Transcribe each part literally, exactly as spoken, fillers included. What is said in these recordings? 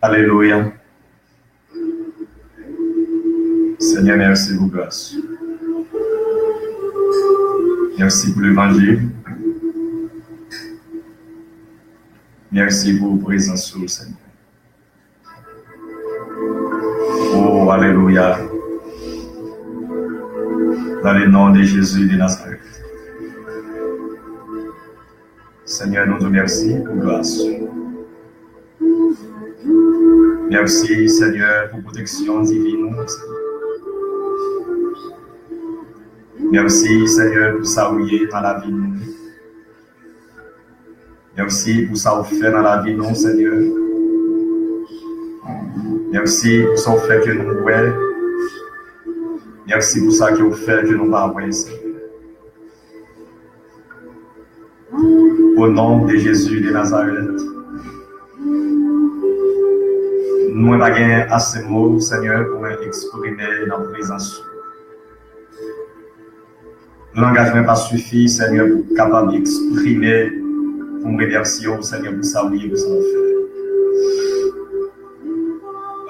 Alelouya. Senyè, mèsi pou gras ou. Mèsi pou levanjil. Mèsi pou prezans ou, Senyè. Oh, alelouya. Dans le nom de Jésus de Nazareth. Senyè, nou di w mèsi pou gras ou. Mèsi, Senyè, pou pwoteksyon divin ou, Senyè. Mèsi, Senyè, pou sa ou ye nan lavi nou. Mèsi pou sa ou fè nan lavi nou, Senyè. Mèsi pou sa ou fè ke nou wè. Mèsi pou sa ke ou fè ke nou pa wè, Senyè. Au nom de Jésus de Nazareth, mwen pa gen ase mo, Senyè, pou mwen eksprime nan prezans ou. Langaj mwen pa sifi, Senyè, pou kapab eksprime, pou m remèsye w, Senyè, pou sa ou ye, pou sa ou fè.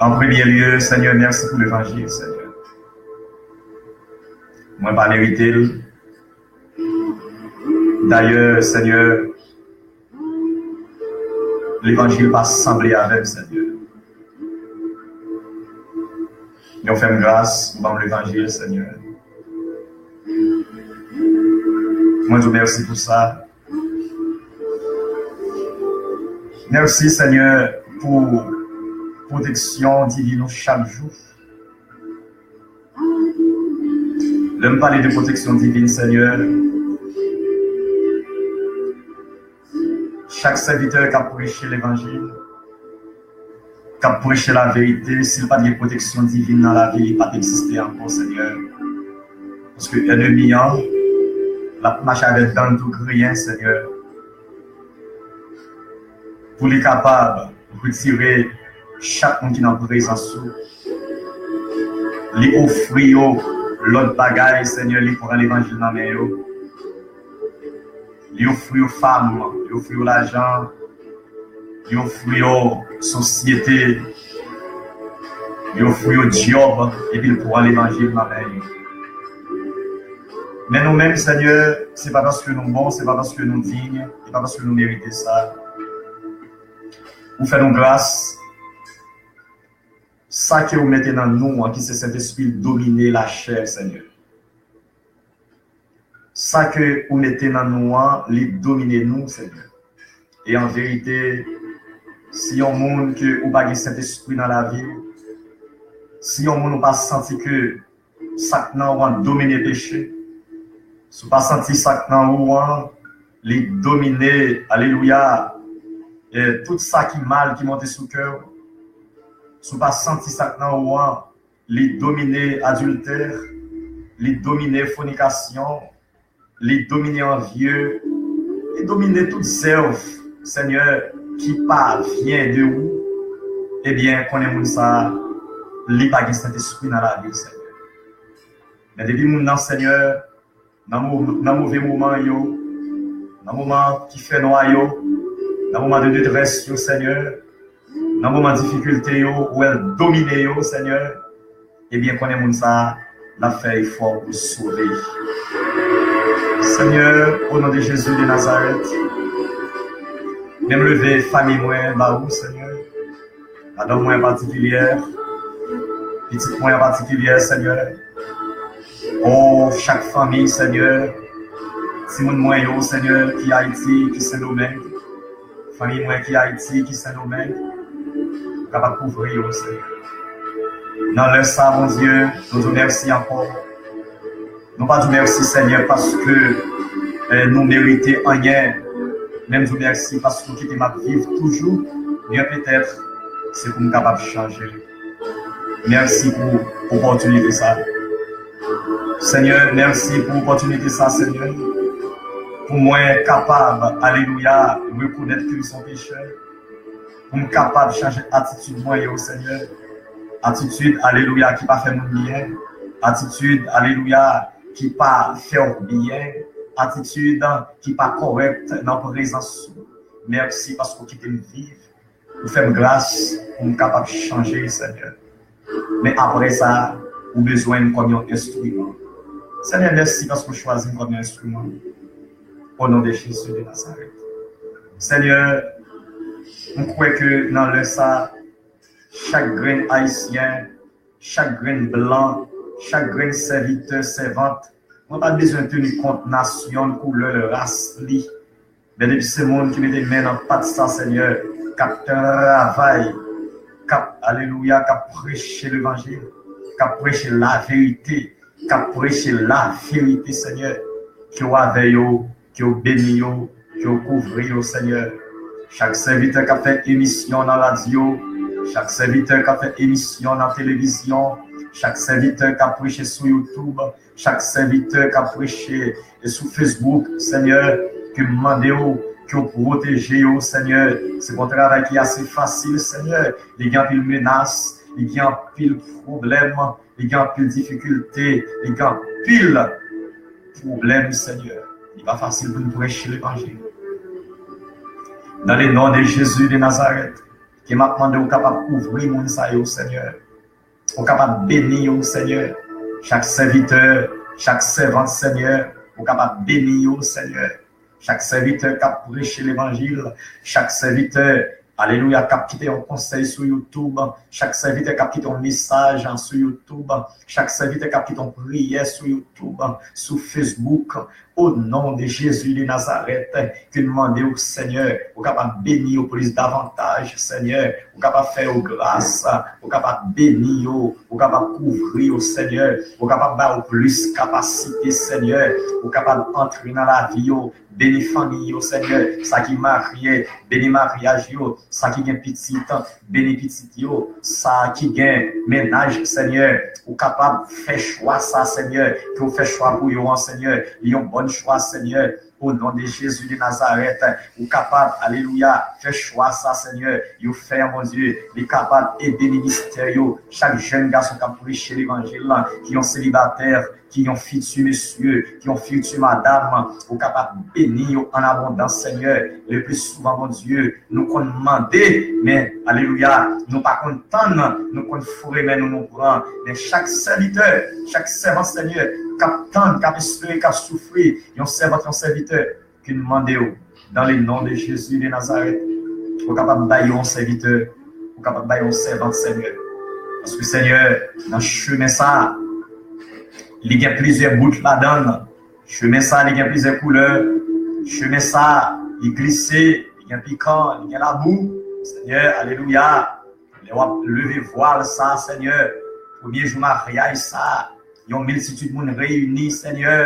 An premye lye, Senyè, mèsi pou levanjil, Senyè. Mwen pa merite l. Dayè, Senyè, levanjil pa sanble avè m, Senyè. Men w fè m gras, ou ban m levanjil, Senyè. Mwen di w mèsi pou sa. Mèsi, Senyè, pou pwoteksyon divin ou chak jou. Lè m pale de pwoteksyon divin, Senyè, chak sèvitè k ap preche levanjil, k ap preche laverite, si l pa t gen pwoteksyon divin nan lavi, li pa t egziste ankò, Senyè. Paske ènmi an, l ap mache avèk dan l tou griyen, Senyè, pou li kapab retire chak moun ki nan prezans ou. Li ofri yo lòt bagay, Senyè, li pran levanjil nan men yo. Li ofri yo fanm, li ofri yo lajan, li ofri yo sosyete, li ofri yo djòb, epi l pran levanjil nan men yo. Men nou menm, Senyè, se pa paske nou bon, se pa paske nou diy, se pa paske nou merite sa. Ou fè nou gras. Sa ke ou mete nan nou an, ki se Sentespri, domine lachè, Senyè. Sa ke ou mete nan nou an, li domine nou, Senyè. E an verite, si yon moun ke ou pa gen Sentespri nan lavi w, si yon moun ou pa santi ke sa k nan ou an domine peche, si w pa santi sa k nan ou an, li domine, alelouya, e tout sa ki mal ki monte sou kè w, si w pa santi sa k nan ou an, li domine adiltè, li domine fònikasyon, li domine anvye, li domine tout zèv, Senyè, ki pa vyen de ou, ebyen, konnen moun sa a, li pa gen Sentespri nan lavi l, Senyè. Men depi moun nan, Senyè, nan mo-, nan move moman yo, nan moman ki fè nwa yo, nan moman de detrès yo, Senyè, nan moman difikilte yo, ou wè l domine yo, Senyè, ebyen, konnen moun sa a, l ap fè efò pou sove. Senyè, o non de Jezi de Nazarèt, men m leve fanmi mwen ba ou, Senyè. Madanm mwen an patikilyè, pitit mwen an patikilyè, Senyè. O, chak fanmi, Senyè. Timoun mwen yo, Senyè, ki Ayiti, ki Sendomeng. Fanmi mwen ki Ayiti, ki Sendomeng. Ou kapab kouvri yo, Senyè. Nan lè sa, Bondye, nou di w mèsi ankò. Nou pa di w mèsi, Senyè, paske, eh, nou merite anyen. Men nou di w mèsi paske w kite m ap viv toujou. Byen petèt, se pou m kapab chanje. Mèsi pou opòtinite sa. Senyè, mèsi pou opòtinite sa, Senyè. Pou mwen kapab, alelouya, rekonèt ke m se yon pechè. Pou m kapab chanje atitid mwen yo, Senyè. Atitid, alelouya, ki pa fè moun byen. Atitid, alelouya, ki pa fè w byen. Atitid ki pa kòrèk nan prezans ou. Mèsi paske w kite m viv. Ou fè m gras pou m kapab chanje, Senyè. Men apre sa, ou bezwen m kòm yon enstriman. Senyè, mèsi paske w chwazi m kòm yon enstriman. O non de Jezi de Nazarèt. Senyè, m kwè ke nan lè sa, chak grenn Ayisyen, chak grenn blan, chak grenn sèvitè, sèvant, mwen pa bezwen teni kont nasyon l, koulè l, ras li. Men depi se moun ki mete men nan pat sa, Senyè, k ap travay, k ap, alelouya, k ap preche levanjil, k ap preche laverite, k ap preche laverite, Senyè, ke w avè yo, ke w beni yo, ke w kouvri yo, Senyè. Chak sèvitè k ap fè emisyon nan radyo, chak sèvitè k ap fè emisyon nan televizyon, chak sèvitè k ap preche sou YouTube, chak sèvitè k ap preche e sou Facebook, Senyè, ke m mande w ke w pwoteje yo, Senyè. Se pa yon travay ki ase fasil, Senyè. Li gen anpil menas, li gen anpil pwoblèm, li gen anpil difikilte, li gen anpil pwoblèm, Senyè. Li pa fasil pou n preche levanjil. Dans le nom de Jésus de Nazareth, ke m ap mande w kapab kouvri moun sa yo, Senyè. Ou kapab beni yo, Senyè. Chak sèvitè, chak sèvant, Senyè, ou kapab beni yo, Senyè. Chak sèvitè k ap preche levanjil, chak sèvitè, alelouya, k ap kite yon konsèy sou YouTube, chak sèvitè k ap kite yon mesaj sou YouTube, chak sèvitè k ap kite yon priyè sou YouTube, sou Facebook, o non de Jezi de Nazarèt, ke n mande w, Senyè, ou kapab beni yo plis davantaj, Senyè, ou kapab fè yo gras, ou kapab beni yo, ou kapab kouvri yo, Senyè, ou kapab ba yo plis kapasite, Senyè, ou kapab antre nan lavi yo, beni fanmi yo, Senyè, sa ki marye, beni maryaj yo, sa ki gen pitit, beni pitit yo, sa ki gen mennaj, Senyè, ou kapab fè chwa sa, Senyè, ke w fè chwa pou yo an, Senyè, li yon bòn chwa, Senyè, o non de Jezi de Nazarèt, ou kapab, alelouya, fè chwa sa, Senyè, yo fè an, Bondye, li kapab ede ministè yo, chak jèn gason k ap preche levanjil lan, ki yon selibatè, ki yon fiti mesye, ki yon fiti madanm, ou kapab beni yo an abondans, Senyè. Le pli souvan, Bondye, nou konn mande, men, alelouya, nou pa konn tann, nou konn foure men nou, nou pran. Men chak sèvitè, chak sèvant, Senyè, k ap tann, k ap espere, k ap soufri, yon sèvant, yon sèvitè, ke n mande w, dans le nom de Jésus de Nazareth, ou kapab bay yon sèvitè, ou kapab bay yon sèvant, Senyè. Paske, Senyè, nan chemen sa, li gen plizyè bout ladan l. Chemen sa, li gen plizyè koulè. Chemen sa, li glise, li gen pikan, li gen labou. Senyè, alelouya. Lè w ap leve vwal sa, Senyè, premye jou maryaj sa, yon miltitid moun reyini, Senyè.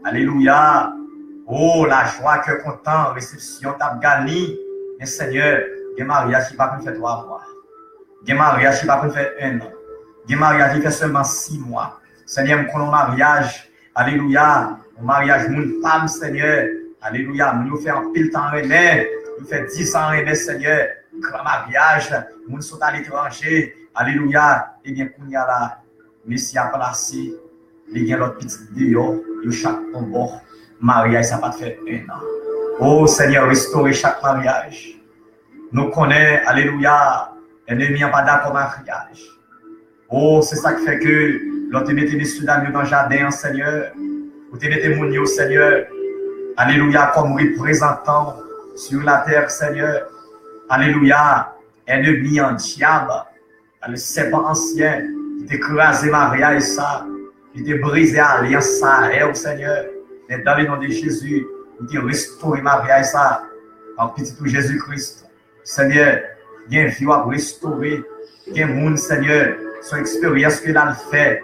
Alelouya. O, lajwa, kè kontan, resepsyon t ap gani. Men, Senyè, gen maryaj ki pa konn fè twa mwa. Gen maryaj ki pa konn fè en an. Gen maryaj ki fè sèlman sis mwa. Senyè, m konn yon maryaj, alelouya, yon maryaj moun pa m, Senyè. Alelouya, moun yo fè anpil tan renmen. Yo fè dis an renmen, Senyè. Gran maryaj, moun sot aletranje. Alelouya. Ebyen, kounye a la, mesye a plase, li gen lòt pitit deyò, yo chak yon bò. Maryaj sa pa t fè en an. O Senyè, restore chak maryaj. Nou konnen, alelouya, ènmi an pa dakò maryaj. O, se sa k fè ke lè w te mete mesyedam yo nan jaden an, Senyè, ou te mete moun yo, Senyè, alelouya, kòm reprezantan w sur la terre, Senyè. Alelouya, ènmi an, dyab, le sèpan ansyen, ki te kraze maryaj sa, ki te brize alyans sa avè w, Senyè. Men dans le nom de Jésus, ou te restore maryaj sa, pa Pitit ou Jezi Kris. Senyè, gen vi w ap restore. Gen moun, Senyè, se yon eksperyans ke l al fè.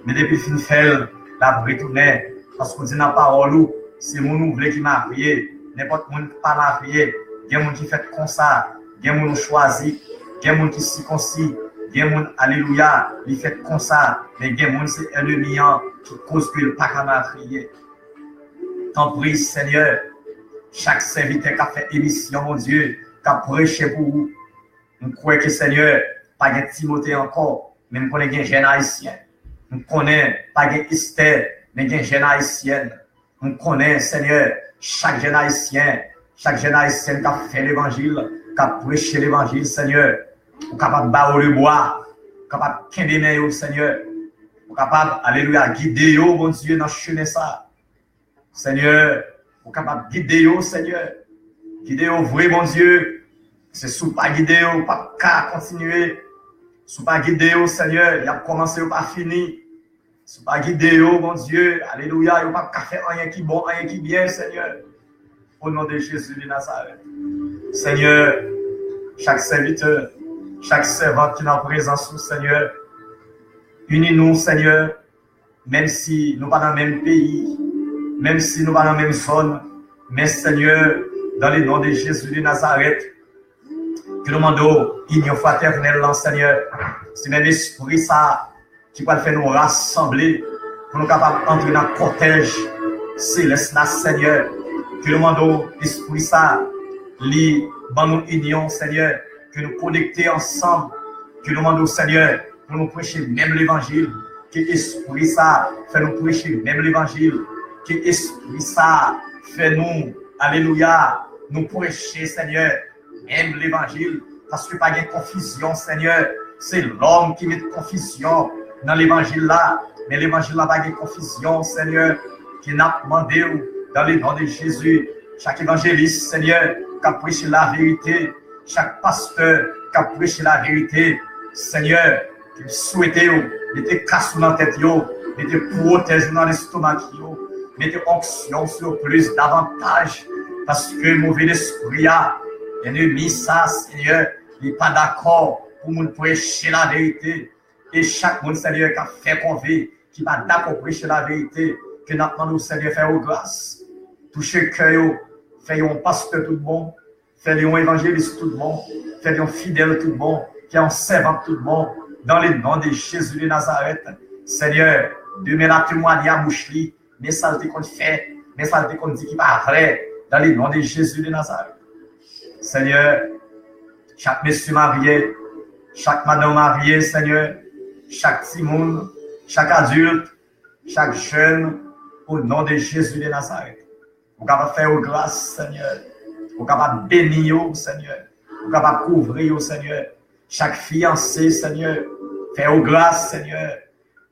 Men depi l fin fè l, l ap retounen. Paske w di nan pawòl ou, se moun ou vle ki marye. Nenpòt moun ki pa marye. Gen moun ki fèt konsa. Gen moun ou chwazi. Gen moun ki sikonsi. Gen moun, alelouya, li fèt konsa. Men gen moun se ènmi an ki koz ke l pa ka marye. Tanpri, Senyè, chak sèvitè k ap fè emisyon, Bondye, k ap preche pou ou, m kwè ke, Senyè, pa gen Timote ankò, men m konnen gen jèn Ayisyen. M konnen pa gen Estè, men gen jèn Ayisyèn. M konnen, Senyè, chak jèn Ayisyen, chak jèn Ayisyèn k ap fè levanjil, k ap preche levanjil, Senyè. Ou kapab ba yo lebwa, ou kapab kenbe men yo, Senyè. Ou kapab, alelouya, gide yo, Bondye, nan chemen sa. Senyè, ou kapab gide yo, Senyè. Gide yo vre, Bondye. Se si w pa gide yo, yo p ap ka kontinye. Si w pa gide yo, Senyè, y ap kòmanse, yo pa fini. Si w pa gide yo, Bondye, alelouya, yo p ap ka fè anyen ki bon, anyen ki byen, Senyè. O non de Jezi de Nazarèt. Senyè, chak sèvitè, chak sèvant ki nan prezans ou, Senyè, ini nou, Senyè, menm si nou pa nan menm peyi, menm si nou pa nan menm zòn, men Senyè, dans le nom de Jésus de Nazareth, ke nou mande w inyon fratènèl lan, Senyè. Se menm espri sa ki pral fè nou rasanble pou nou kapab antre nan kòtèj selès la, Senyè. Ke nou mande w espri sa, li ban nou inyon, Senyè. Ke nou konekte ansanm. Ke nou mande w, Senyè, pou nou preche menm levanjil. Ke espri sa fè nou preche menm levanjil. Ke espri sa fè nou, alelouya, nou preche, Senyè, menm levanjil. Paske pa gen konfizyon, Senyè. Se lòm ki met konfizyon nan levanjil la. Men levanjil la pa gen konfizyon, Senyè. Ke n ap mande w, dans le nom de Jésus, chak evanjelis, Senyè, k ap preche laverite, chak pastè k ap preche laverite, Senyè, ke m swete w mete kas ou nan tèt yo, mete pwotèj ou nan lestomak yo, mete onksyon sou yo plis davantaj, paske move lespri a, ènmi sa, Senyè, li pa dakò pou moun preche laverite. E chak moun, Senyè, k ap fè kòve, ki pa dakò preche laverite, ke n ap mande w, Senyè, fè yo gras. Touche kè yo, fè yo yon pastè tout bon, fè li yon evanjelis tout bon, fè li yon fidèl tout bon, fè yon sèvant tout bon, dans le nom de Jésus de Nazareth. Senyè, demen la temwanye a bouch li, men sa l te konn fè, men sa l te konn di ki pa vrè, dans le nom de Jésus de Nazareth. Senyè, chak mesye marye, chak madanm marye, Senyè, chak timoun, chak adilt, chak jèn, o non de Jezi de Nazarèt. Ou kapab fè yo gras, Senyè. Ou kapab beni yo, Senyè. Ou kapab kouvri yo, Senyè. Chak fiyanse, Senyè, fè yo gras, Senyè.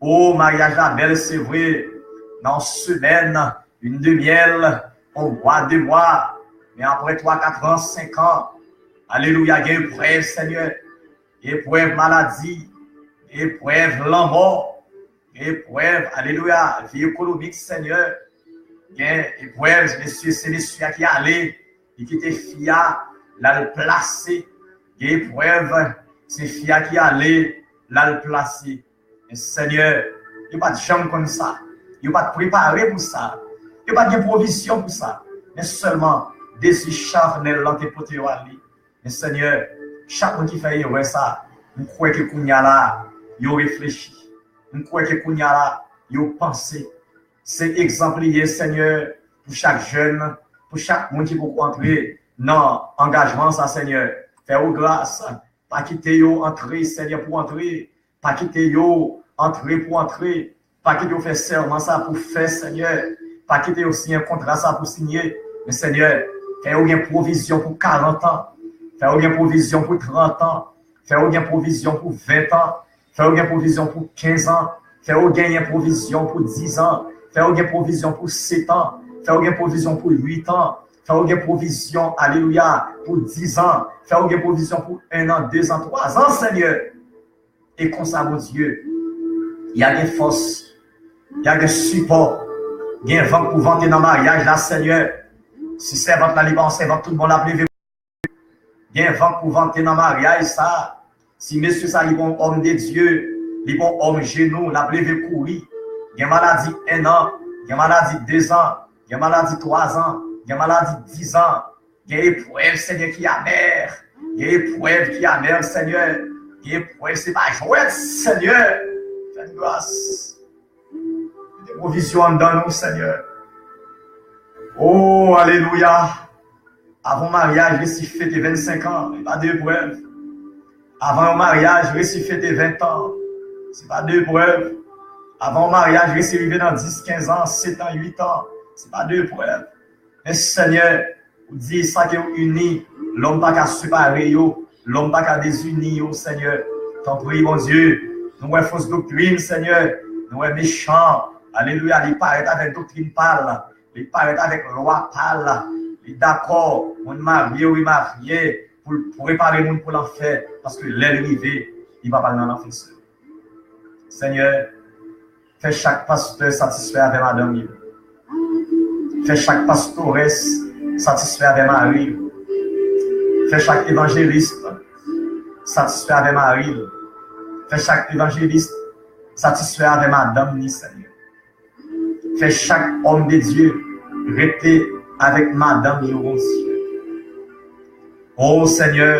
O, maryaj la bèl, se vre, nan yon semèn, lin de myèl, yon mwa, de mwa, men apre twa, kat an, senk an, alelouya, gen eprèv, Senyè, eprèv maladi, eprèv lanmò, eprèv, alelouya, vi ekonomik, Senyè, gen eprèv, mesye, se mesye a ki ale, li kite fi a, l al plase, gen eprèv, se fi a ki ale, l al plase. Men Senyè, yo pa t janm konn sa. Yo pa t prepare pou sa. Yo pa t gen pwovizyon pou sa. Men sèlman, dezi chavnèl lan te pote yo ale. Men Senyè, chak moun ki fè erè sa, m kwè ke kounye a la, yo reflechi. M kwè ke kounye a la, yo panse. Se egzanp li ye, Senyè, pou chak jèn, pou chak moun ki poko antre nan angajman sa, Senyè. Fè yo gras. Pa kite yo antre, Senyè, pou antre. Pa kite yo antre pou antre. Pa kite yo fè sèman sa pou fè, Senyè. Pa kite yo siyen kontra sa pou siyen. Men, Senyè, fè yo gen pwovizyon pou karant an. Fè yo gen pwovizyon pou trant an. Fè yo gen pwovizyon pou ven an. Fè yo gen pwovizyon pou kenz an. Fè yo genyen pwovizyon pou diz an. Fè yo gen pwovizyon pou sèt an. Fè yo gen pwovizyon pou uit an. Fè yo gen pwovizyon, alelouya, pou diz an. Fè yo gen pwovizyon pou en an, de zan, twa zan, Senyè. E konsa, Bondye, y a gen fòs, y a gen sipò, gen van k pou vante nan maryaj la, Senyè. Si sèvant la, li pa yon sèvant tout bon, l ap leve. Gen van k pou vante nan maryaj sa. Si mesye sa, li pa yon òm de Dye, li pa yon òm jenou, l ap leve kouri. Gen maladi en an, gen maladi de zan, gen maladi twa zan, gen maladi diz an. Gen eprèv, Senyè, ki amè. Gen eprèv ki amè, Senyè. Gen eprèv, se pa jwèt, Senyè. Fè n gras. Mete pwovizyon anndan nou, Senyè. O, alelouya. Avan maryaj, resi fete vennsenk an, se pa de eprèv. Avan yon maryaj, resi fete ven an, se pa de eprèv. Avan yon maryaj, resi rive nan dis, kenz an, sèt an, uit an, se pa de eprèv. Men Senyè, ou di sa ke ou ini, Lòm pa ka separe yo. Lòm pa ka dezini yo, Senyè. Tanpri, Bondye, nou wè fos doktrin, Senyè. Nou wè mechan. Alelouya, li parèt avèk doktrin pa l. Li parèt avèk lwa pa l. Li dakò, moun marye, wi, marye, pou l prepare moun pou lanfè. Paske lè l rive, li pa pral nan lanfè sèl. Senyè, fè chak pastè satisfè avè madanm yo. Fè chak pastorès satisfè avè mari yo. Fè chak evanjelis satisfè avè mari l. Fè chak evanjelis satisfè avè madanm ni, Senyè. Fè chak òm de Dye rete avèk madanm yo, Bondye. O Senyè,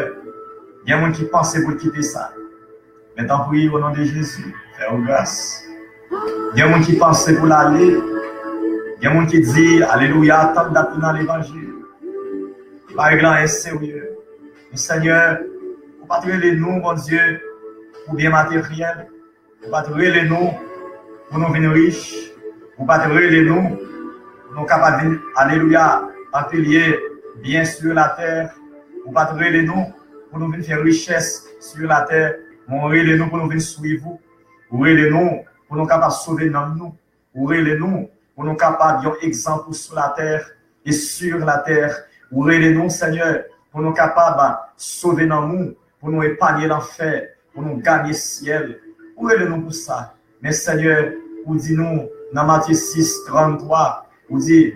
gen moun ki panse pou l kite sa. Men tanpri, o non de Jezi, fè yo gras. Gen moun ki panse pou l ale. Gen moun ki di, alelouya, tann dat pou nan levanjil. Li pa regle anyen serye. Men Senyè, ou pa t rele nou, Bondye, pou byen materyèl. Ou pa t rele nou pou nou vin rich. Ou pa t rele nou pou nou kapab vin, alelouya, anpilye byen sou latè. Ou pa t rele nou pou nou vin fè richès sou latè. Men ou rele nou pou nou vin swiv ou. Ou rele nou pou nou kapab sove nanm nou. Ou rele nou pou nou kapab yon egzanp sou latè e sur latè. Ou rele nou, Senyè, pou nou kapab sove nanm ou, pou nou epanye lanfè, pou nou ganye syèl. Ou rele nou pou sa. Men, Senyè, ou di nou nan Matye sis, tranntwa, ou di,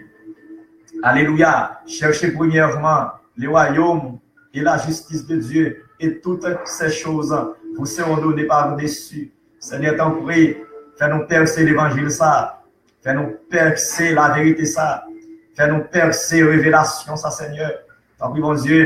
alelouya, cherchez premièrement le royaume et la justice de Dieu, et toutes ces choses vous seront données par-dessus. Senyè, tanpri, fè nou pèse levanjil sa. Fè nou pèse laverite sa. Fè nou pèse revelasyon sa, Senyè. Tanpri, Bondye,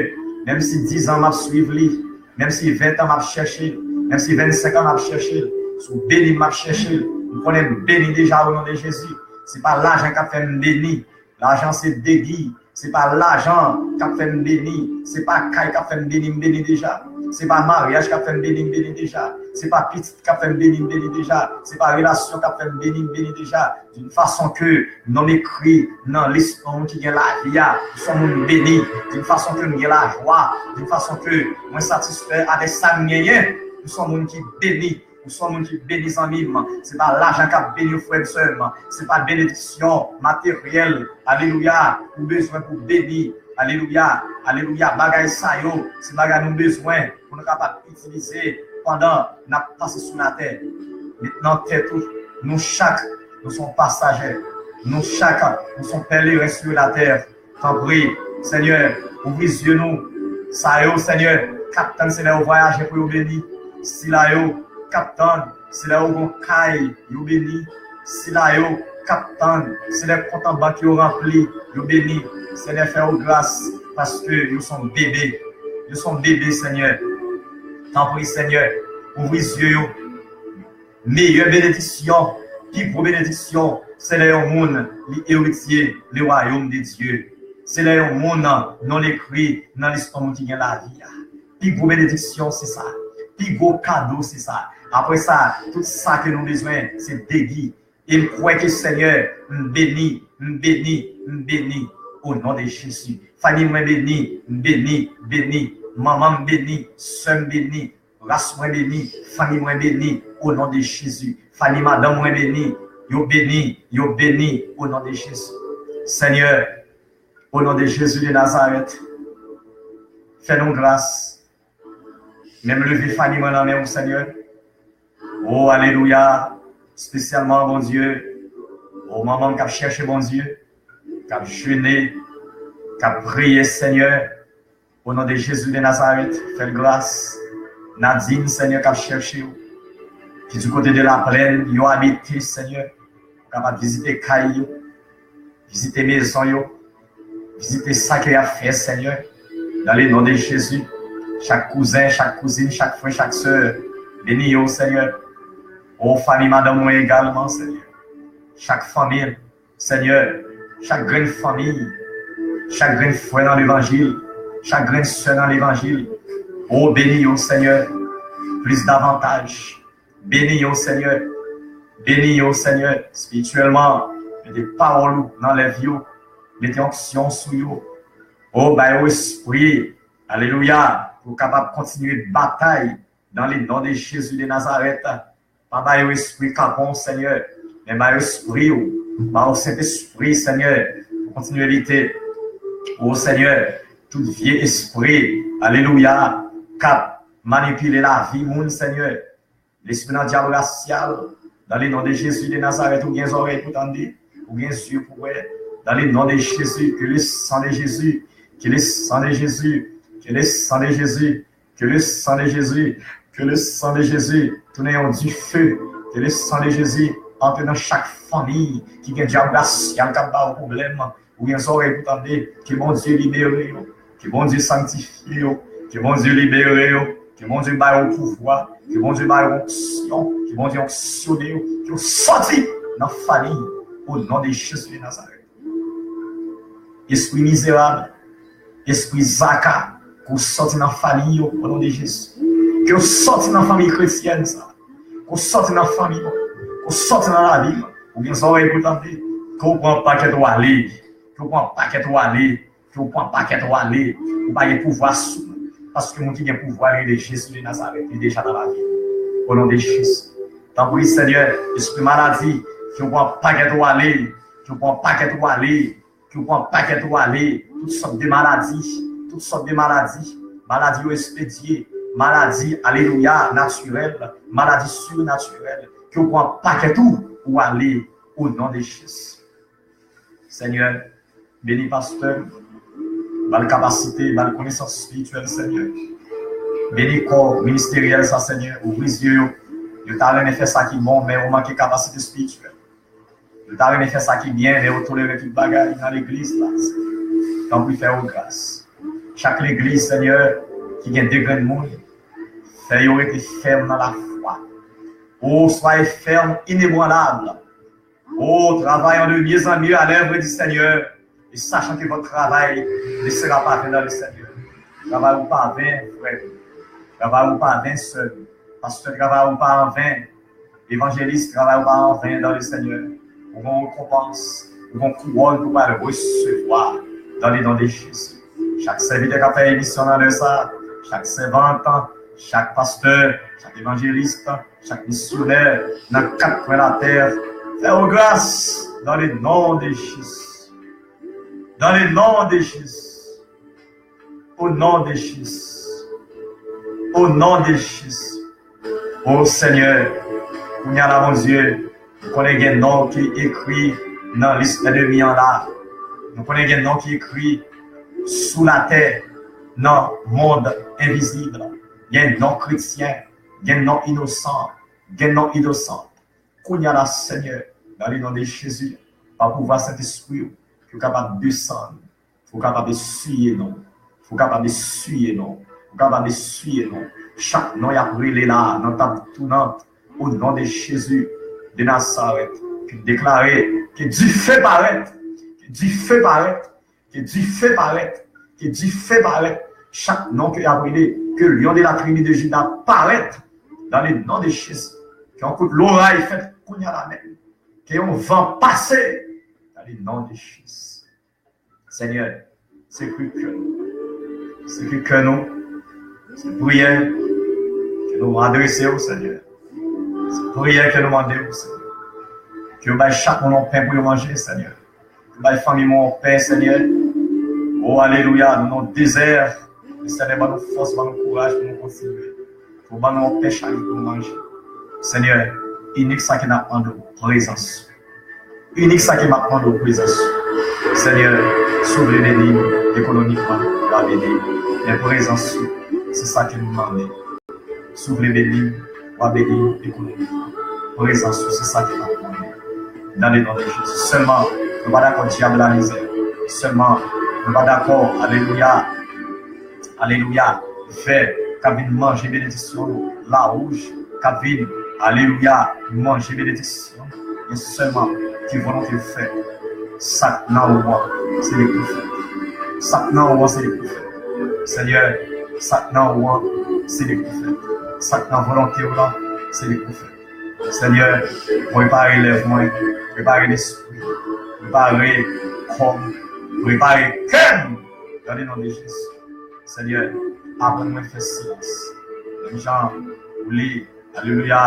menm si diz an m ap swiv li, menm si ven an m ap chèche l, menm si vennsenk an m ap chèche l, si w beni m, m ap chèche l. M konnen m beni deja, o non de Jezi. Se pa lajan k ap fè m beni. Lajan se degi. Se pa lajan k ap fè m beni. Se pa kay k ap fè m beni, m beni deja. Se pa maryaj k ap fè m beni, m beni deja. Se pa pitit k ap fè m beni, m beni deja. Se pa relasyon k ap fè m beni, m beni deja. D'une façon que non m ekri nan lis moun ki gen lavi a, m se yon moun beni. D'une façon que m gen lajwa. D'une façon que mwen satisfè avèk sa m genyen, m se yon moun ki beni. Ou se yon moun ki beni, zanmi m. Se pa lajan k ap beni w, frè m, sè m. Se pa benediksyon materyèl, alelouya, ou bezwen pou beni. Alelouya, alelouya. Bagay sa yo, se bagay nou bezwen pou nou kapab itilize pandan n ap pase sou latè. Met nan tèt ou, nou chak, nou se yon pasajè. Nou chak, nou se yon pèleren sou latè. Tanpri, Senyè, ouvri zye nou. Sa yo, Senyè, k ap tann se lè yo vwayaje pou yo beni. Sila yo k ap tann se lè yo gon kay, yo beni. Sila yo k ap tann se lè kont an bank yo ranpli, yo beni. Senyè, fè yo gras, paske yo se yon bebe. Yo se yon bebe, Senyè. Tanpri, Senyè, ouvri zye yo. Meyè benediksyon, pi gwo benediksyon, se lè yon moun li eritye le wayòm de Dye. Se lè yon moun non l ekri nan lis moun ki gen lavi a. Pi gwo benediksyon se sa. Pi gwo kado se sa. Apre sa, tout sa ke nou bezwen, se degi. E m kwè ke Senyè, m beni, m beni, m beni. O non de Jezi. Fanmi mwen beni, m beni, beni. Manman m beni, sè m beni. Ras mwen beni, fanmi mwen beni, o non de Jezi. Fanmi madanm mwen beni, yo beni, yo beni, o non de Jezi. Senyè, o non de Jezi de Nazarèt, fè nou gras. Men m leve fanmi mwen nan men w, Senyè. O, alelouya, espesyalman, Bondye, o, manman m k ap chèche Bondye, k ap jene, k ap priye, Senyè. O non de Jezi de Nazarèt, fè l gras. Nadine, Senyè, k ap chèche w. Ki di kote de laplèn yo abite, Senyè. Ou kapab vizite kay yo, vizite mezon yo, vizite sa ke y ap fè, Senyè. Dans le nom de Jésus, chak kouzen, chak kouzin, chak frè, chak sè, beni yo, Senyè. O fanmi madanm mwen egalman, Senyè. Chak fanmi, Senyè, chak grenn fanmi, chak grenn frè nan levanjil, chak grenn sè nan levanjil, o beni yo, Senyè, plis davantaj. Beni yo, Senyè. Beni yo, Senyè, espirityèlman. Mete pawòl ou nan lèv yo. Mete onksyon sou yo. O, ba yo espri, Alelouya. Pou w kapab kontinye batay dans le nom de Jésus de Nazareth. Pa ba yo espri kapon, Senyè, men ba yo espri w. Ba yo Sentespri, Senyè, pou kontinye lite. O Senyè, tout vye espri, alelouya, k ap manipile lavi moun, Senyè. Lespri nan dyab rasyal, dans le nom de Jésus de Nazareth, ou gen zòrèy pou tande, ou gen zye pou wè. Dans le nom de Jésus, que le sang de Jésus, que le sang de Jésus, que le sang de Jésus, que le sang de Jésus, que le sang de Jésus tounen yon dife, que le sang de Jésus antre nan chak fanmi ki gen dyab rasyal k ap ba yo pwoblèm, ou gen zòrèy pou tande, ke Bondye libere yo, ke Bondye sanktifye yo, ke Bondye libere yo, ke Bondye ba yo pouvwa, ke Bondye ba yo onksyon, ke Bondye onksyone yo, ke yo sòti nan fanmi, o non de Jezi de Nazarèt. Espri mizerab, espri zaka, ke w sòti nan fanmi yo, o non de Jezi. Ke w sòti nan fanmi kretyèn sa, ke w sòti nan fanmi yo, ke w sòti nan lavi yo, ou gen zòrèy pou tande, ke w pran pakèt ou ale, ke w pran pakèt ou ale, ke w pran pakèt ou ale, ou pa gen pouvwa sou mwen. Paske moun ki gen pouvwa, li rele Jezi de Nazarèt, li deja nan lavi. O non de Jezi. Tanpri, Senyè, espri maladi, ke w pran pakèt ou ale, ke w pran pakèt ou ale, ke w pran pakèt ou ale. Tout sòt de maladi, tout sòt de maladi, maladi yo espedye, maladi, alelouya, natirèl, maladi sirnatirèl, ke w pran pakèt ou, ou ale, o non de Jezi. Senyè, beni pastè, ba l kapasite, ba l konesans espirityèl, Senyè. Beni kò ministeryèl sa, Senyè, ouvri zye yo. Yo ta renmen fè sa ki bon, men yo manke kapasite espirityèl. Yo ta renmen fè sa ki byen, men yo tolere tout bagay nan legliz la. Tanpri, fè yo gras. Chak legliz, Senyè, ki gen de grenn moun, fè yo rete fèm nan lafwa. O, soyez ferme, inébranlable. Oh, travaillons de mieux en mieux à l'œuvre du Seigneur, et sachant que votre travail ne sera pas vain dans le Seigneur. Travay ou pa ven, frè m. Travay ou pa ven, sè m. Pastè, travay ou pa an ven. Evanjelis, travay ou pa an ven dans le Seigneur. Ou gen yon rekonpans, ou gen yon kouwòn pou pral resevwa dans le nom de Jésus. Chak sèvitè k ap fè emisyon nan lè sa, chak sèvant, chak pastè, chak evanjelis, chak misyonè nan kat kwen latè, fè yo gras dans le nom de Jésus. Dans le nom de Jésus. Au nom de Jésus. Au nom de Jésus. O Senyè, kounye a la, Bondye, nou konnen gen non ki ekri nan lis ènmi an la. Nou konnen gen non ki ekri sou latè nan mond envizib. Gen non kretyen, gen non inosan, gen non inosan. Kounye a la, Senyè, dans le nom de Jésus, pa pouvwa Sentespri w, ke w kapab desann, pou w kapab eswiye non, pou w kapab eswiye non, pou w kapab eswiye non. Chak non y ap rele la nan tab tounant, o non de Jezi de Nazarèt, ke deklare, ke dife parèt, ke dife parèt, ke dife parèt, ke dife parèt. Chak non ke y ap rele, ke lyon de la tribi de Jida parèt, dans le nom de Jésus. Ke yon kout loray fèt kounye a la menm. Ke yon van pase, dans le nom de Jésus. Senyè, sekwi kè nou. Sekwi kè nou. Se priyè ke nou adrese w, Senyè. Se priyè ke nou mande w, Senyè. Ke w bay chak moun yon pen pou yo manje, Senyè. Ke w bay fanmi mwen yon pen, Senyè. O, alelouya, nou nan dezè. Senyè, ban nou fòs, ban nou kouraj pou nou kontinye. Pou ban nou yon pen chak jou pou nou manje. Senyè, inik sa ke n ap mande w, prezans ou. Inik sa ke m ap mande w, prezans ou. Senyè, si w vle beni m ekonomikman, w a beni m. Men prezans ou, se sa ke m mande. Si w vle beni m, w a beni m ekonomikman. Prezans ou, se sa ke m ap mande. Dans le nom de Jésus. Sèlman, nou pa dakò dyab la mizè. Sèlman, nou pa dakò, alelouya, alelouya, vè k ap vin manje benediksyon nou, lawouj k ap vin, alelouya, manje benediksyon. Men sèlman ke volonte w fèt. Sa k nan ou an, se li pou fèt. Sa k nan ou an, se li pou fèt. Senyè, sa k nan ou an, se li pou fèt. Sa k nan volonte w lan, se li pou fèt. Senyè, prepare lèv mwen, prepare lespri, prepare kò m, prepare kè m, dans le nom de Jésus. Senyè, aprann mwen fè silans. Menm jan ou li, alelouya,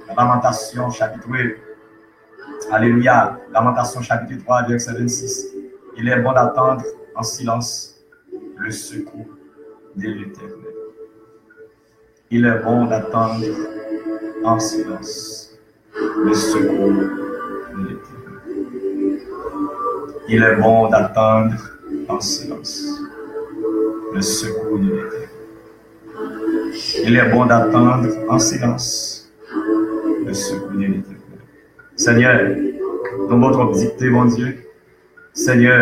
nan Lamantasyon chapit, alelouya, Lamantasyon chapit twa, vèsè vennsis. Il est bon d'attendre en silence le secours de l'Éternel. Il est bon d'attendre en silence le secours de l'Éternel. Il est bon d'attendre en silence le secours de l'Éternel. Il est bon d'attendre en silence le secours de l'Éternel. Senyè, nou ba w twòp dikte, Bondye. Senyè,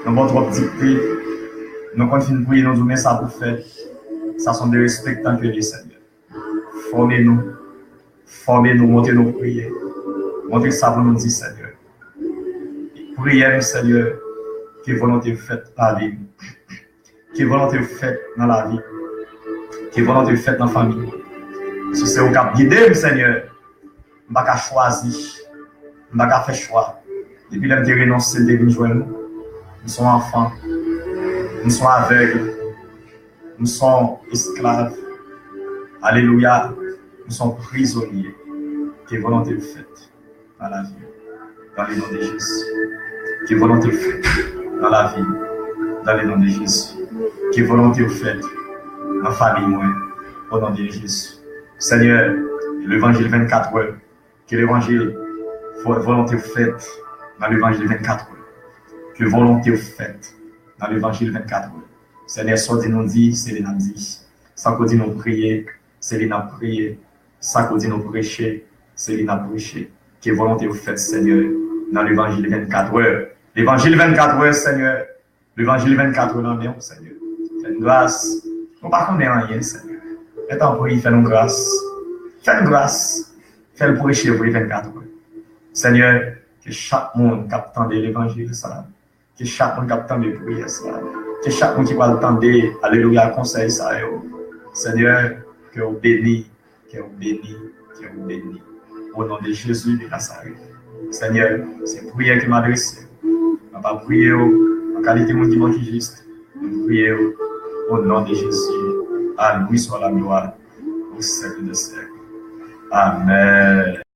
nou ba w twòp dikte. Nou konn fin priye, nou di w men sa pou fè. Sa se yon derespektan ke li, Senyè. Fòme nou. Fòme nou, montre nou priye. Montre sa pou nou di, Senyè. Priyè m, Senyè, ke volonte w fèt nan lavi m. Ke volonte w fèt nan lavi m. Ke volonte w fèt nan fanmi m. Si se ou k ap gide m, Senyè, m pa ka chwazi. M pa ka fè chwa. Depi lè m te renonse, m te vin jwenn ou. M se yon anfan. M se yon avèg. M se yon esklav. Alelouya. M se yon prizonye. Ke volonte w fèt nan lavi m, dans le nom de Jésus. Ke volonte w fèt nan lavi m, dans le nom de Jésus. Ke volonte w fèt nan fanmi mwen, o non de Jezi. Senyè, levanjil vennkat è, ke levanjil, vo-, volonte w fèt nan levanjil vennkat è. Ke volonte w fèt nan levanjil vennkat è. Senyè, sa w di nou di, se li n ap di. Sa w di nou priye, se li n ap priye. Sa w di nou preche, se li n ap preche. Ke volonte w fèt, Senyè, nan levanjil vennkat è. Levanjil vennkat è, Senyè. Levanjil vennkat è nan men w, Senyè. Fè n gras. Nou pa konnen anyen, Senyè. Men tanpri, fè nou gras. Fè n gras. Fè l preche vre vennkat è. Senyè, ke chak moun k ap tande levanjil sa a, ke chak moun k ap tande priyè sa a, ke chak moun ki pral tande, alelouya, konsèy sa yo, Senyè, ke w beni, ke w beni, ke w beni. O non de Jezi de Nazarèt. Senyè, se priyè ke m adrese w. Mwen pa priye w an kalite moun ki bon, ki jis. Mwen priye w o non de Jezi. A lui soit la gloire au siècle des siècles. Amèn.